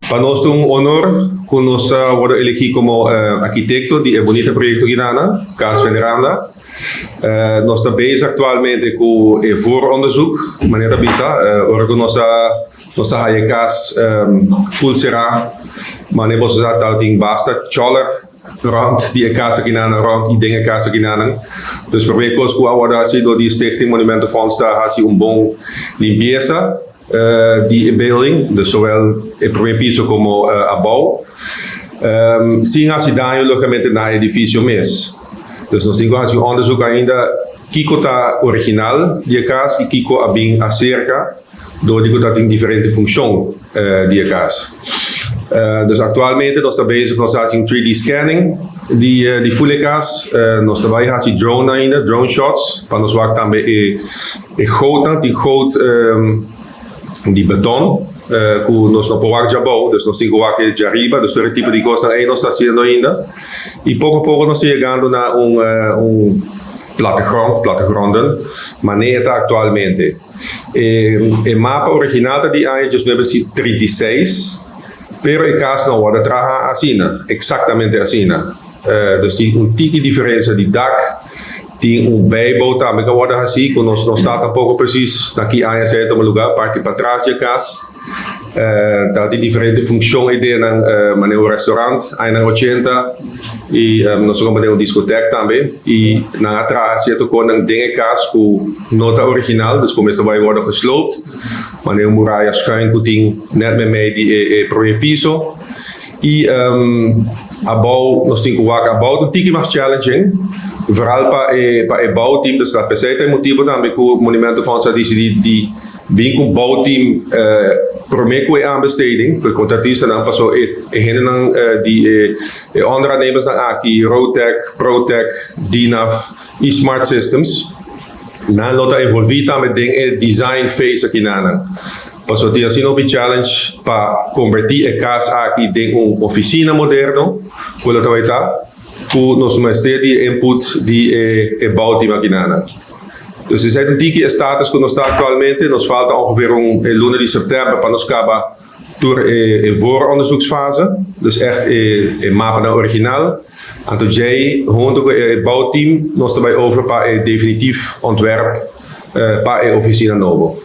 Pa nos ta un honor ku nos a wòrdu elegí komo arkitekto di e bunita proyekto Guinana, Cas Veneranda. Nos ta bezig aktualmente ku e vooronderzoek, manera ta bisa, ora ku nos a nos a haya e kas ful será, manera boso sa tabatin basta chòler rònt di e kas akinanan, rònt i den e kas akinanan. Dus promé kos ku a wòrdu hasi dor di Stichting Monumentenfonds ta hasi un bon limpiesa di e building, dus zowel e promé piso komo abou, sin hasi daño lógicamente na e edifisio mes. Dus nos tin ku hasi un òndersuk ainda kiko ta original di e kas i kiko a bin aserka dor di ku ta tin diferente funshon di e kas. Dus aktualmente nos ta bezig, nos ta hasi un 3D scanning di di ful e kas. Nos ta bai hasi drone ainda, drone shots, pa nos wak tambe e e gootnan, tin goot di beton ku nos no por wak djabou, dus nos tin ku wak e djariba, dus tur e tipo di kosnan ei nos ta hasiendo ainda. I poko poko nos ta yegando na un un plattegrond, plattegronden, manera ta aktualmente. E mapa original ta di aña 1936, pero e kas no a wòrdu traha asina, eksaktamente asina. Dus tin un tiki diferensia di dak, tin un bijbouw tambe ku a wòrdu hasí ku nos no sa tampoko presis na ki aña esei a tuma lugá, parti patras di e kas. Ta tin diferente funshon ei den nan, manera un restaurant añanan 80 i nos a kompa den un diskotek tambe i nan a traha sierto kosnan den e kas ku no ta original, dus ku mester bai wòrdu gesloopt, manera un muraya schuin ku tin nèt meimei di e prome piso i abou nos tin ku wak abou ta un tiki mas challenging, vooral pa e pa e bouwteam, dus p'esei ta e motibu tambe ku Monumentenfonds a disidí di Bin ku bouwteam promé ku e aanbesteding, ku e kontratistanan, paso e hendenan di e onderaannemersnan aki, Rotec, Protec, Dynaf i Smart Systems, nan lo ta envolví tambe den e design phase akinanan. Paso tin asina hopi challenge pa kombertí e kas aki den un ofisina moderno ku lo ta bai ta, ku nos mester di e input di e bouwteam akinanan. Dus esei ta tiki e status ku nos ta aktualmente. Nos falta ongeveer un e luna di sèptèmber pa nos kaba tur e vooronderzoeksfase, dus ègt e mapanan original. Anto djei huntu ku e bouwteam nos ta bai over pa e definitief ontwerp pa e ofisina nobo.